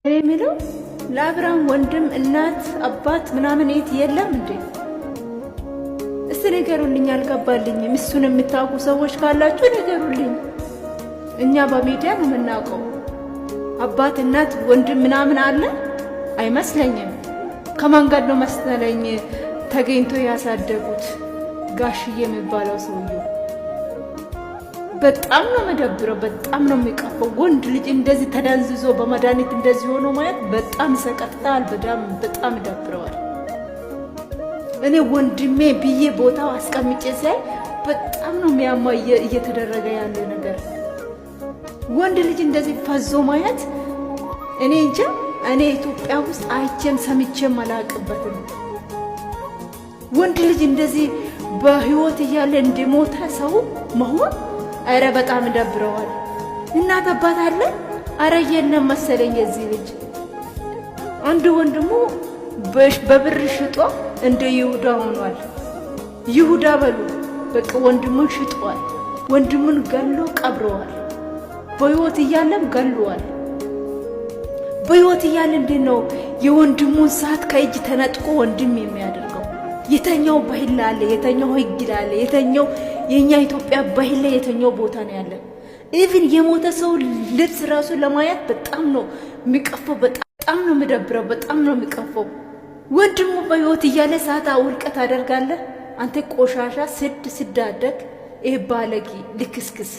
እኔ የሚለው ለአብርሃም ወንድም እናት አባት ምናምን የት የለም እንዴ? እስቲ ንገሩልኝ፣ አልገባልኝም። እሱን የምታውቁ ሰዎች ካላችሁ ንገሩልኝ። እኛ በሚዲያ ነው የምናውቀው። አባት እናት ወንድም ምናምን አለ አይመስለኝም። ከመንገድ ነው መሰለኝ ተገኝቶ ያሳደጉት ጋሽዬ የሚባለው ሰውዬው። በጣም ነው መደብረው፣ በጣም ነው የሚቀፈው። ወንድ ልጅ እንደዚህ ተደንዝዞ በመድኃኒት እንደዚህ ሆኖ ማየት በጣም ይሰቀጥጣል። በጣም በጣም ይደብረዋል። እኔ ወንድሜ ብዬ ቦታው አስቀምጬ ሲያይ በጣም ነው የሚያማ እየተደረገ ያለ ነገር። ወንድ ልጅ እንደዚህ ፈዞ ማየት እኔ እንጃ። እኔ ኢትዮጵያ ውስጥ አይቼም ሰምቼም አላውቅበትም። ወንድ ልጅ እንደዚህ በህይወት እያለ እንደሞተ ሰው መሆን አረ በጣም ደብረዋል። እናት አባት አለ? አረ የለም መሰለኝ የዚህ ልጅ። አንድ ወንድሙ በብር ሽጦ እንደ ይሁዳ ሆኗል። ይሁዳ በሉ በቃ ወንድሙን ሽጧል። ወንድሙን ገሎ ቀብረዋል። በህይወት እያለም ገሏል። በህይወት እያለ እንዴት ነው የወንድሙን ሰዓት ከእጅ ተነጥቆ ወንድም የሚያደርገው? የተኛው ባህል አለ፣ የተኛው ህግ አለ፣ የተኛው የእኛ ኢትዮጵያ ባህል ላይ የተኛው ቦታ ነው ያለ። Even የሞተ ሰው ልብስ ራሱ ለማየት በጣም ነው የሚቀፈው፣ በጣም ነው የሚደብረው፣ በጣም ነው የሚቀፈው። ወንድሙ በህይወት እያለ ሰዓት አውልቀህ ታደርጋለህ? አንተ ቆሻሻ ስድ ስዳደግ ይህ ባለጌ ልክስክስ።